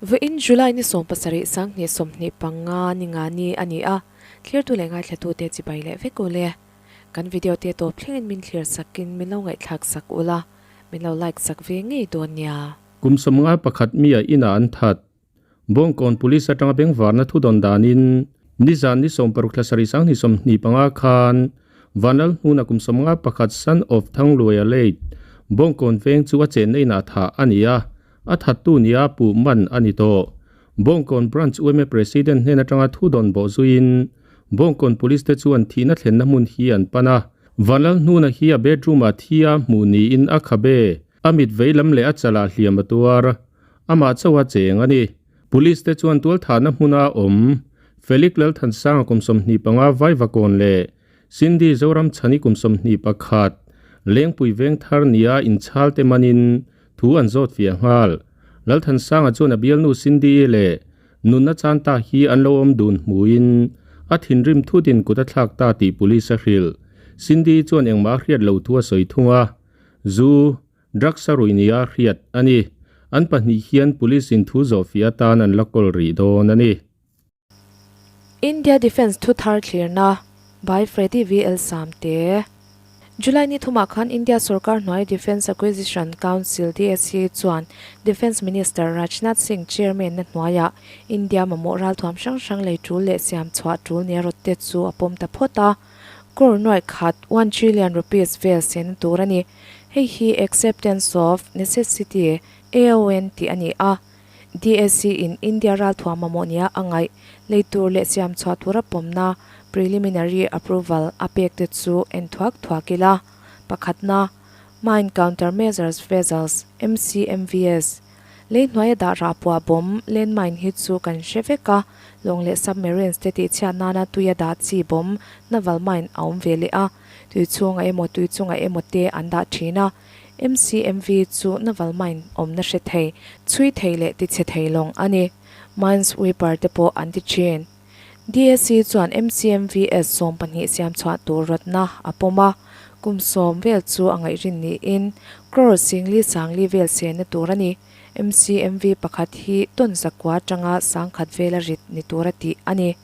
Vawiin July ni 17 2025 ni nga ni a ni a, thlirtu leh ngaithlatute chibai leh vek u le. Kan video te tawp thlengin min thlir sakin min lo ngaihthlak sak ula, min lo like sak ve ngei dawn nia. Kum 51 mi a inah an that. Bawngkawn Police atanga bengvarna thu dawn danin nizan ni 16 thla sarih 2025 khan Vanlal hnuna kum 51 son of Thangluaia late Bawngkawn veng chu a chenna inah thah a ni a, a thattu nia puh man a ni tawh. Bawngkawn Branch yma President hnen atanga thu dawn bawh zuiin Bawngkawn Police te chuan thihna thlenna hmun hi an pan a. Vanlal hnuna hi a bedroom ah thi a hmuh niin a khabe, a mit veilam leh a chalah hliam a tuar. Amah chauha cheng a ni. Police te chuan tualthahna hmuna awm Felix Lalthansanga kum 25 Vaivakawn leh Cindy Zoramchhani kum 21 Lengpui Vengthar nia inchhal te manin thu an zawt fiah nghal. Lalthansanga chuan a bialnu Cindy-i leh nunna chan ta hi an lo awm dun hmuin a thinrim thutin kut a thlak ta tih police a hrilh. Cindy-i chuan engmah a hriat loh thu a sawi thung a, zu Drugs a rui nia hriat a ni. An pahnih hian police in thu zawhfiah atan an la kawl rih dawn a ni. India Defence thu thar thlirna by Freddy VL Samte. July ni thumah khan India sorkar hnuai Defence Acquisition Council, DAC, chuan Defence Minister Rajnath Singh chairman na hnuaiah India mamawh ralthuam hrang hrang lei tul leh siam chhuah tul nia rawtte chu a pawm ta phawt a. Crore nuaih khat, one trillion rupees, vel sen tur a ni. Hei hi Acceptance of Necessity, AON, tih a ni a. DAC in India ralthuam mamawh nia a ngaih, lei tur leh siam chhuah tura pawmna, preliminary approval, a pek te chu en thuak thuak ila. Pakhatna, Mine Countermeasures Vessels, MCMVS, Lei hnuaia dah rah puah bawm, landmine, hi chu kan hre vek a, lawng leh submarines te tihchhiat nana tuia dah chi bawm, naval mine, a awm ve leh a. Tui chhungah emaw tui chungah emaw te an dah thin a. MCMV chu naval mine awmna hre thei, chhui thei leh tichhe thei lawng a ni. Minesweeper te pawh an ti thin. DSC chuan MCMVS 12 siam chhuah tur rawtna a pawm a, kum 10 vel chu a ngaihrin niin crore singli sangli vel senna tur a ni. MCMV pakhat hi tawn zakua atanga sangkhat vela rit ni tura tih a ni.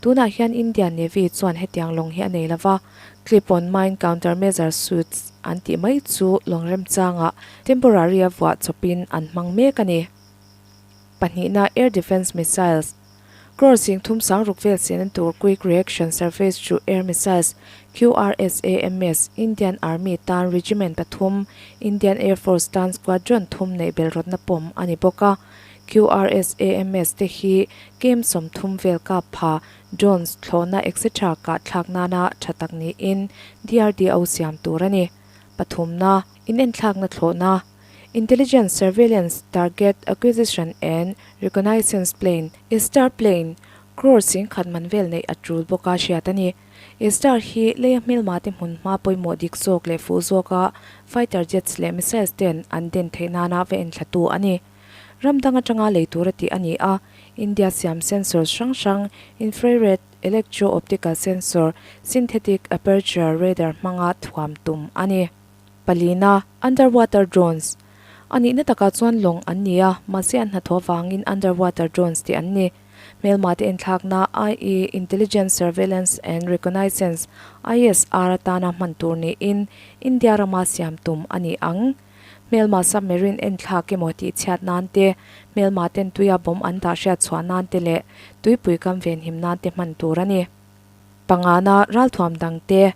Tunah hian India Navy chuan hetiang lawng hi a nei lova, clip-on mine countermeasure suits an tih mai chu lawng remchangah temporary a vuah chawpin an hmang mek a ni. Pahnihna air defence missiles. Crore sing thum sang ruk vel sen tur Quick Reaction Surface to Air Missiles, QRSAMS, Indian Army tan Regiment pathum, Indian Air Force tan Squadron thum neih bel rawtna pawm a ni bawk a. QRSAMS te hi kem 30 vel kap pha, drones, thlawhna etc kah thlak nana tha tak niin DRDO siam tur a ni. Pathumna, inenthlakna thlawhna. Intelligence Surveillance Target Acquisition and Reconnaissance Plane, ISTAR Plane, crore sing khat man vel neih a tul bawk a hriat a ni. ISTAR hi leia hmelma te hmun hma pawimawh dik zawk leh fuh zawka fighter jets leh missiles ten an den theih nana va enthlatu a ni. Ram dang atanga lei tur a tih a ni a, India siam sensors hrang hrang, infrared, electro-optical sensor, synthetic aperture radar hmanga thuam tum a ni. Palina, Underwater drones. A nihna takah chuan lawng an ni a, mahse an hnathawh avangin underwater drones tih an ni. Hmelma te enthlakna, ie Intelligence Surveillance and Reconnaissance, ISR, atana hman tur niin India rama siam tum a ni ang. Hmelma submarine enthlak emaw tih chhiat nan te, hmelma ten tuia bomb an dah hriat chhuah nan te leh tuipui kam venhim nan te hman tur a ni. Pangana, ralthuam dang te,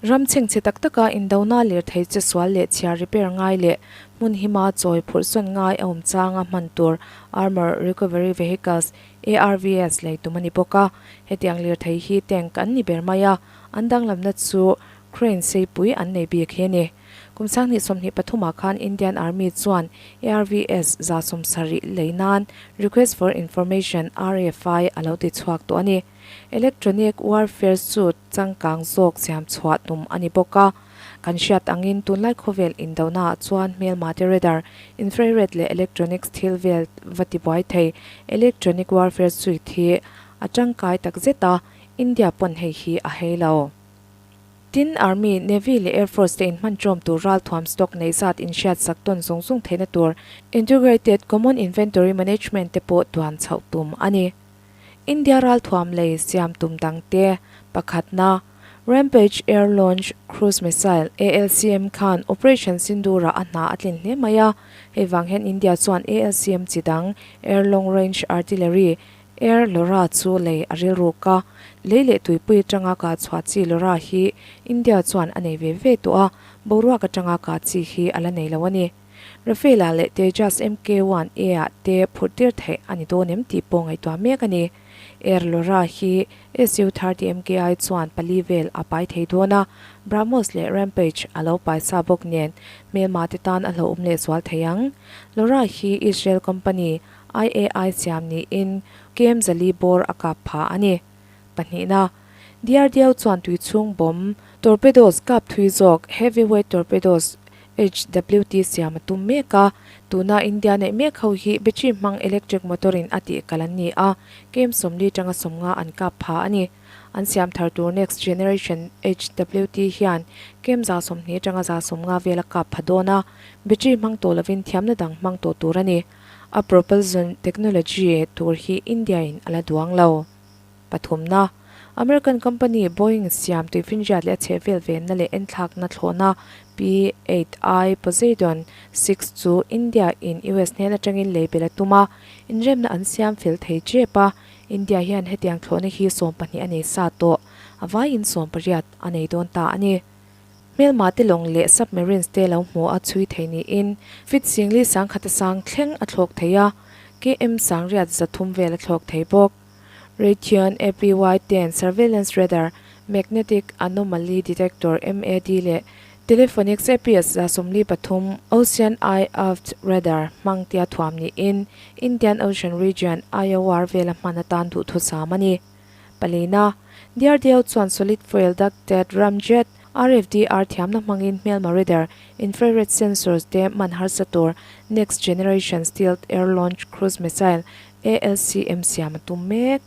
Ram chhengchhe tak taka indona lirthei che sual leh chhiar repair ngai leh hmun hima chawi phurh sawn ngai a awm changa hman tur Armour Recovery Vehicles, ARVs, lei tum a ni bawk a. Hetiang lirthei hi tank an ni ber mai a, an danglamna chu crane seipui an nei bik hi a ni. Kum 2023 ah khan Indian Army chuan ARVs 70 lei nan Request for Information, RFI, a lo ti chhuak tawh a ni. Electronic warfare suit changkang zawk siam chhuah tum a ni bawk a. Kan hriat angin tunlai khawvel indonaah chuan hmelma te radar, infrared leh electronics thil vel va ti buai thei. Electronic warfare suit hi a tangkai tak zet a, India pawn hei hi a hei lo. Tin, Army, Navy leh Air Force te inhman ṭawm tur ralthuam stock nei zat inhriat sak tawn zung zung theihna tur Integrated Common Inventory Management te pawh tuan chhoh tum a ni. India ralthuam lei siam tum dangte pakhatna Rampage Air Launch Cruise Missile, ALCM, khan Operation Sindoor-ah a hna a tlin hle mai a, hei vang hian India chuan ALCM chi dang Air Long Range Artillery, Air Lora chu lei a rilruk a, lei leh tuipui atanga kah chhuah chi Lora hi India chuan a nei ve ve tawh a, boruak atanga kah chi hi a la nei lo a ni. Rafale-ah leh Tejas MK-1 A-ah te phurh tir theih a ni dawn em tih pawh ngaihtuah mek a ni. Air Lora hi SU-30 MKI chuan pali vel a pai thei dawn a, BrahMos leh Rampage a lo pai sa bawk nen hmelma te tan a hlauhawm leh zual thei ang. Lora hi Israel company IAI siam niin KM Zali bawr a kap pha a ni. Pahnihna, DRDO chuan tui chhung bomb, torpedoes, kap thui zawk, heavyweight torpedoes, HWT siam a tum mek a. Tuna India neih mek ho hi battery hmang electric motor in a tih kal an ni a, KM 40 tanga 50 an kap pha a ni. An siam thar tur next generation HWT hian KM 20 tanga 50 vel a kap pha dawn a, battery hmang tawh lovin thiamna dang hmang tawh tur a ni. A propulsion technology tur hi India in a la duang lo. Pathumna, American company Boeing siam tuifinriat leh a chhehvel venna leh enthlakna thlawhna P-8I Poseidon 6 chu India in US hnen atangin lei belh a tum a, inremna an siam fel thei tep a. India hian hetiang thlawhna hi 12 a nei sa tawh, a vaiin 18 a nei dawn ta a ni. Hmelma te lawng leh submarines te lo hmu a chhui thei niin feet singli sangkhat a sang thleng a thlawk thei a, KM sangriat 300 vel a thlawk thei bawk. Raytheon APY ten surveillance radar, magnetic anomaly detector MAD leh Telephonics APS 43 Ocean Eye Aft radar hmang tia thuam niin Indian Ocean Region IOR vela hman atan duhthusam a ni. Palina, DRDO chuan Solid Fuel Ducted Ramjet, RFDR, thiamna hmangin hmelma radar, infrared sensors te hman harsa tur Next Generation Stealth Air Launch Cruise Missile, ALCM, siam a tum mek.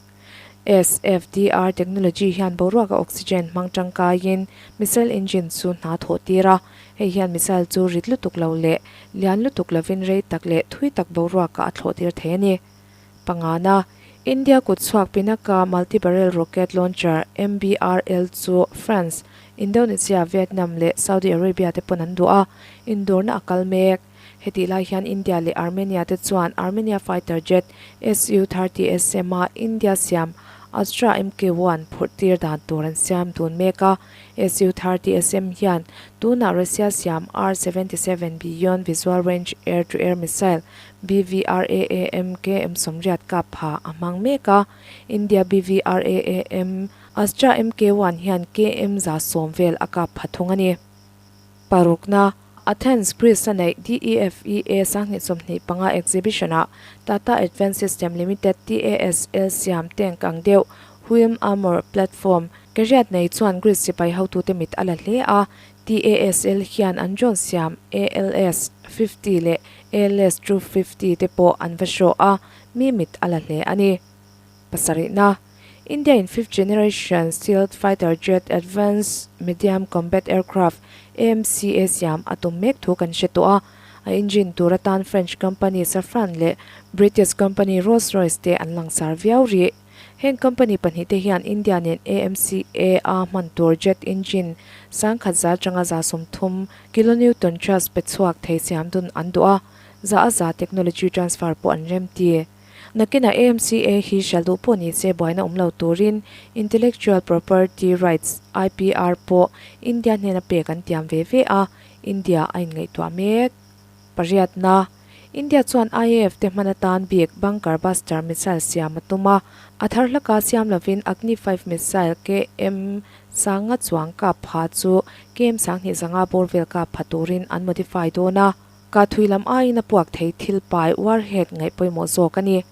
SFDR technology hian boruaka oxygen hmang tangkaiin missile engine chu hna thawh tir a, hei hian missile chu rit lutuk lo leh lian lutuk lovin rei tak leh thui tak boruakah a thlawh tir thei a ni. Pangana, India kut chhuak Pinaka Multi-Barrel Rocket Launcher, MBRL, chu France, Indonesia, Vietnam leh Saudi Arabia te pawn an duh a, indawrna a kal mek. Hetih lai hian India leh Armenia te chuan Armenia fighter jet Su-30SM a India siam Astra MK-1 phurh tir dan tur an siam dun mek a. Su-30SM hian tunah Russia siam R-77 Beyond Visual Range Air-to-Air Missile BVRAAM KM 80 kap pha a hmang mek a, India BVRAAM Astra MK-1 hian KM 110 vel a kap pha thung a ni. Parukna, Athens, Greece a neih DEFEA 2025 exhibition-ah Tata Advanced System Limited, TASL, siam tank ang deuh Wheelm Armour Platform ke riat nei chuan Greece sipai hotute mit a la hle a, TASL hian an drone siam ALS 50 leh ALS 250 te pawh an va hrawh a, mi mit a la hle a ni. Pasarihna, India in fifth generation stealth fighter jet Advanced Medium Combat Aircraft, AMCA, siam a tum mek thu kan hre tawh a, a engine tur atan French company Safran leh British company Rolls Royce te an langsar viau rih. Heng company pahnih te hian India nen AMCA a hman tur jet engine 10,100 atanga 30 kilonewton thrust pe chhuak thei siam dun an duh a, za a za technology transfer pawh an rem ti. Nakinah AMCA hi hrial duh pawh ni se buaina awm lo turin Intellectual Property Rights, IPR, pawh India hnena pek an tiam ve ve a, India a inngaihtuah mek. Pariatna, India chuan IAF te hman atan bik Bunker Buster missile siam a tum a, a thar hlaka siam lovin Agni 5 missile KM 500 chuang kap pha chu KM 2500 bawr vel kap pha turin an modify dawn a, kah thui lam aiin a puak thei thil pai warhead ngaih pawimawh zawk a ni.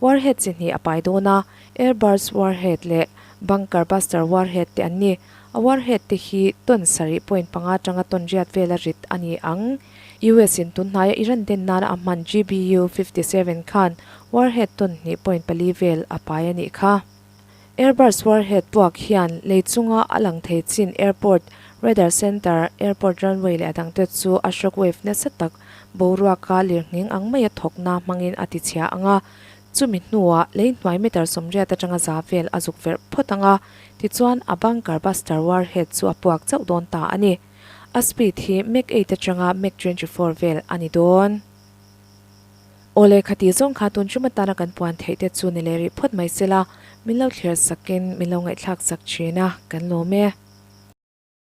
Warhead chi hnih a pai dawn a, Airburst warhead leh Bunker Buster warhead te an ni. A warhead te hi ton 7.5 atanga ton 8 vela rit a ni ang. US in tunhnaia Iran den nana a hman GBU 57 khan warhead ton 2.4 vel a pai a nih kha. Airburst warhead puak hian lei chunga a lang thei chin airport, radar centre, airport runway leh a dangte chu a shockwave nasa tak boruaka lirnghing ang maia thawkna hmangin a tichhia ang a. Chumi hnuah lei hnuai meter 80 atanga za vel a zuk verh phawt ang a, tichuan a bunker buster warhead chu a puak chauh dawn ta a ni. A speed hi Mach 8 atanga Mach 24 vel a ni dawn. Awle khati zawng kha tun tum atana kan puan theih te chu ni leh rih phawt mai sela, min lo thlir sakin min lo ngaihthlak sak thin a, kan lawm e.